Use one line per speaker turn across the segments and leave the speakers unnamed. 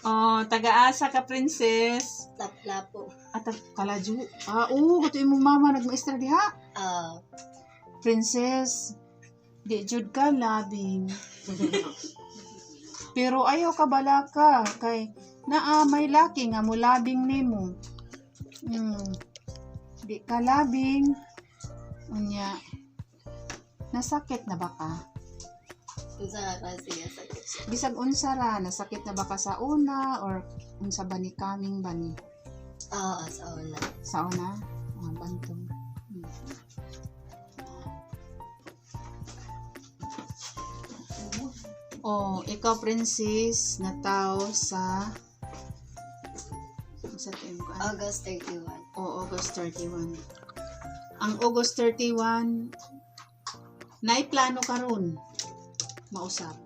Oh, taga-asa ka, princess?
Lapu-lapu.
At kalaju. Ah, oo, kato imong mama nagmaestra diha.
Ah,
Princess, di jud ka labing. Pero ayaw ka balaka kay naa may laki nga mo labing nimo. Di ka labing. Unya. Nasakit na ba ka?
Unsa nga klase nga sakit?
Bisag unsa ra, nasakit na ba ka sa una or unsa ba ni kaming ba ni?
Ah, sa una.
Sa una? Ah, bantong. Oh, ikaw, princess, nataw sa time ko? Ah?
August 31.
Oh, August 31. Ang August 31, naiplano karon mausap.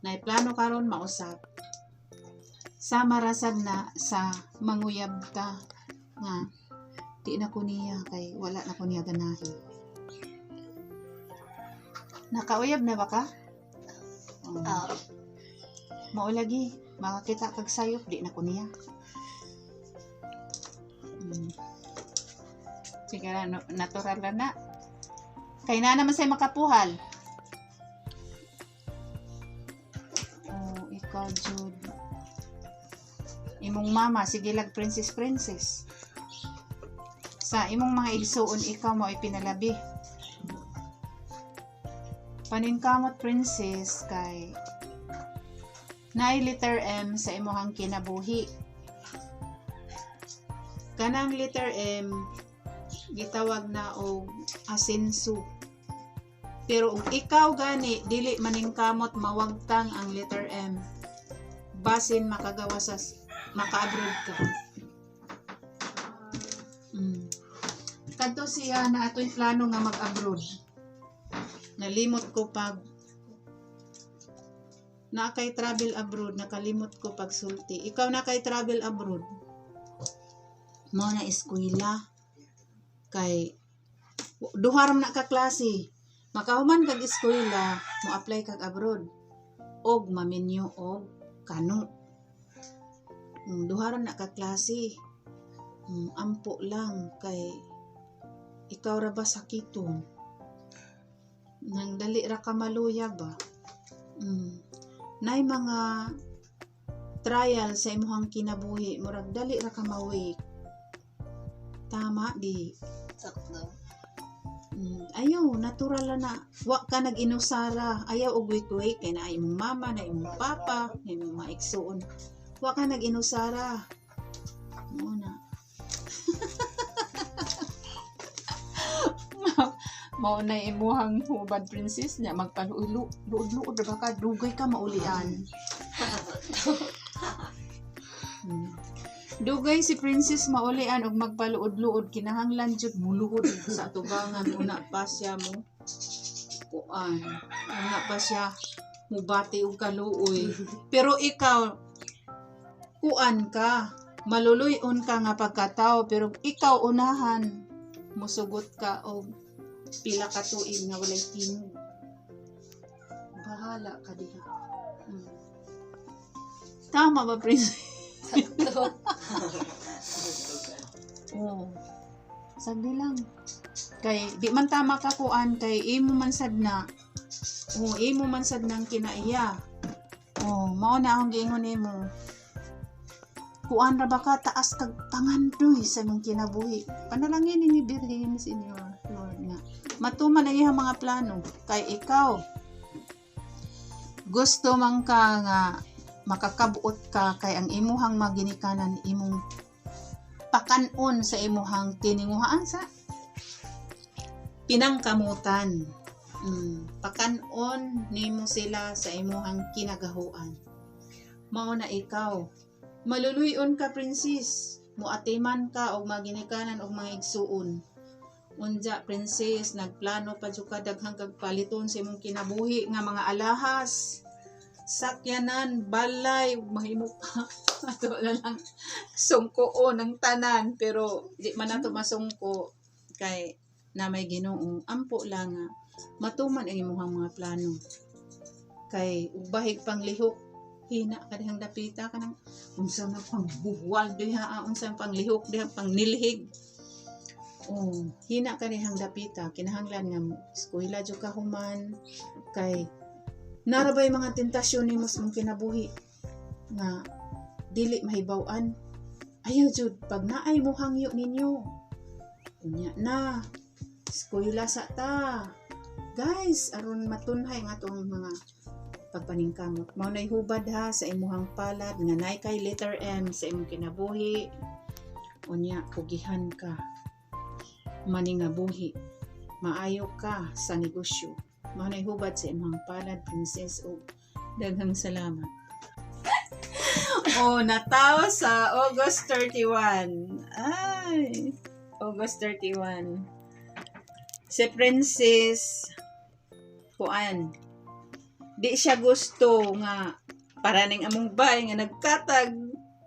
Naiplano karon mausap. Sama rasad na sa manguyab ta nga di na ko niya kay wala na ko niya ganahi. Nakauyab na ba ka? Oh.
Ah,
Mao lagi, makakita kag sayop, di na ko niya. Sige ra, no, natural ra na. Kay na naman say makapuhal. Oh, ikaw jud. Imong mama sige lag princess princess. Sa imong mga igsuon, ikaw mo ipinalabi. Paningkamot, princess, kay naay letter M sa imong kinabuhi. Kanang letter M gitawag na og asenso. Pero ug ikaw gani dili maningkamot, mawagtang ang letter M. Basin makagawa sa maka-abroad ka. Kadto siya na atoy plano nga mag-abroad. Nalimot ko pag na kay travel abroad, nakalimot ko pag sulti. Ikaw na kay travel abroad. Mao na eskwela kay duha ra man na ka klase. Makahuman kag eskwela, mo apply kag abroad og maminyo og kano. Duha ra na ka klase. Ampo lang kay ikaw ra ba sakiton. Nang dali ra ka maluya ba. Nay mga trial sa imuhang kinabuhi, murag dali ra ka ma-weak. Tama di?
Sakto.
Ayaw, natural na na. Wa ka nag-inusara. Ayaw og wik-wik. Kay na imong mama, na imong papa, na imong mga igsuon. Wa ka nag-inusara. Mao na. Mao na imuhang hubad, princess, niya magpalulo. Luod-luod ra ba ka? Dugay ka maulian. Dugay si princess maulian og magpaluod-luod, kinahanglan jud muluod sa atubangan, una pa siya mo kuan, una pa siya mubati og kaluoy. Pero ikaw, kuan ka, maluluy-on ka nga pagkatao, pero ikaw unahan musugot ka og pila ka tuig nga walay tinog, bahala ka diha. Tama ba, princess?
Sakto.
Oo. Sagdi lang. Kay di man tama ka kuan kay imo man sad na. Oo, imo man sad nang kinaiya. Oh, mao na akong giingon nimo. Kuan ra ba ka, taas kag pangandoy sa imong kinabuhi. Panalangin ni Birhen, Senior Lord, nga matuman ang iyang mga plano kay ikaw gusto man ka nga makakabuot ka kay ang imuhang maginikanan imong pakanon sa imuhang tininguhaan sa pinangkamutan. Pakanon nimo sila sa imuhang kinagahuan. Mao na ikaw. Maluluy-on ka, princess. Muatiman ka og maginikanan og mga igsuon. Unja, princess, nagplano pa jud ka daghang kag paliton sa imong kinabuhi nga mga alahas, sakyanan, balay, ug mahimo pa. Ato na lang sungkoon ang tanan, pero di man nato masungko kay na may Ginoo. Ampo lang nga matuman ang imong mga plano. Kay ug bahig pang lihok Hina ka dihang dapita kanang unsa na pang buwal diha, ah, unsa pang lihok diha, pang nilhig. Oh, hina ka dihang dapita, kinahanglan nga eskwela jud ka human kay narabay mga tentasyon nimo sa imong kinabuhi nga dili mahibaw-an. Ayaw jud pag naay mo hangyo ninyo. Unya na eskwela sa ta. Guys, aron matunhay nga atong mga pagpaningkamot. Mao nay hubad ha sa imuhang palad nga nay kay letter M sa imong kinabuhi. Unya pugihan ka. Maningabuhi. Maayo ka sa negosyo. Mao nay hubad sa imong palad, Princess, ug daghang salamat. Oh, nataw sa August 31. Ay, August 31. Si Princess kuan, di siya gusto nga para ning among bay nga nagkatag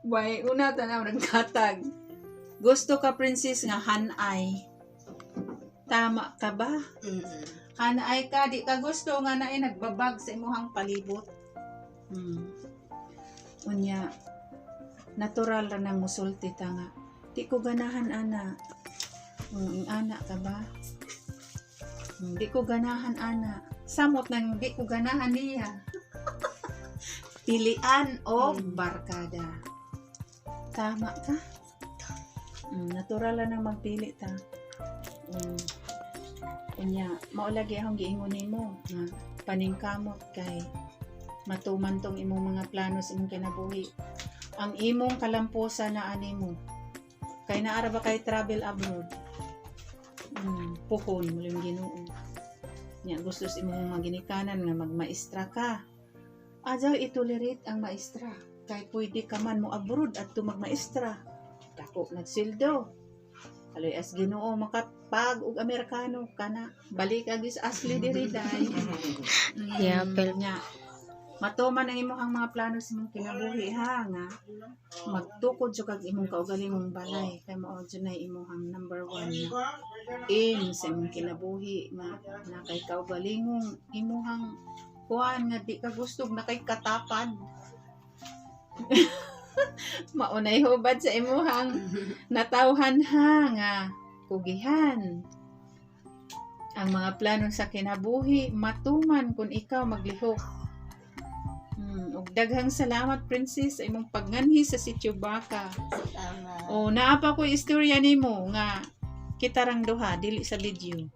bay una tanaw nagkatag. Gusto ka, Princess, nga hanay. Tama ka ba?
Mm.
Hanay ka, di ka gusto nga naay nagbabag sa imuhang palibot. Unya natural ra nang musulti ta nga di ko ganahan ana. Ana ka ba? Di ko ganahan ana. Samot nang di ko ganahan niya. Pilian o barkada. Tama ka? Natural ra nang magpili ta. Unya, mao lagi akong giingon nimo nga paningkamot kay matuman tong imong mga plano sa imong kinabuhi. Ang imong kalampusan na animo. Kay naara ba kay travel abroad? Puhon mo yung Ginoo. Nya gusto sa imong mga ginikanan nga magmaestra ka. Ajaw itolerate ang maestra. Kay pwede ka man mo abroad at magmaestra. Dako nagsildo. Kaloy as Ginoo makapag og Amerikano kana balik ag is Ashley diri day.
Yeah, pero-
Nya matuman ang imong mga plano sa imong kinabuhi ha nga magtukod jud kag imong kaugalingong balay kay mao jud nay imong number one nga aim sa imong kinabuhi nga na kay kaugalingong imuhang kuan nga di ka gusto na kay katapad. Maunay hubad sa imuhang natawhan ha nga kugihan ang mga plano sa kinabuhi matuman kung ikaw maglihok. Ug daghang salamat, Princess, sa imong pagnganhi sa Sitio Baka.
Salamat.
O naa pa ko istorya nimo nga kita rang duha dili sa video.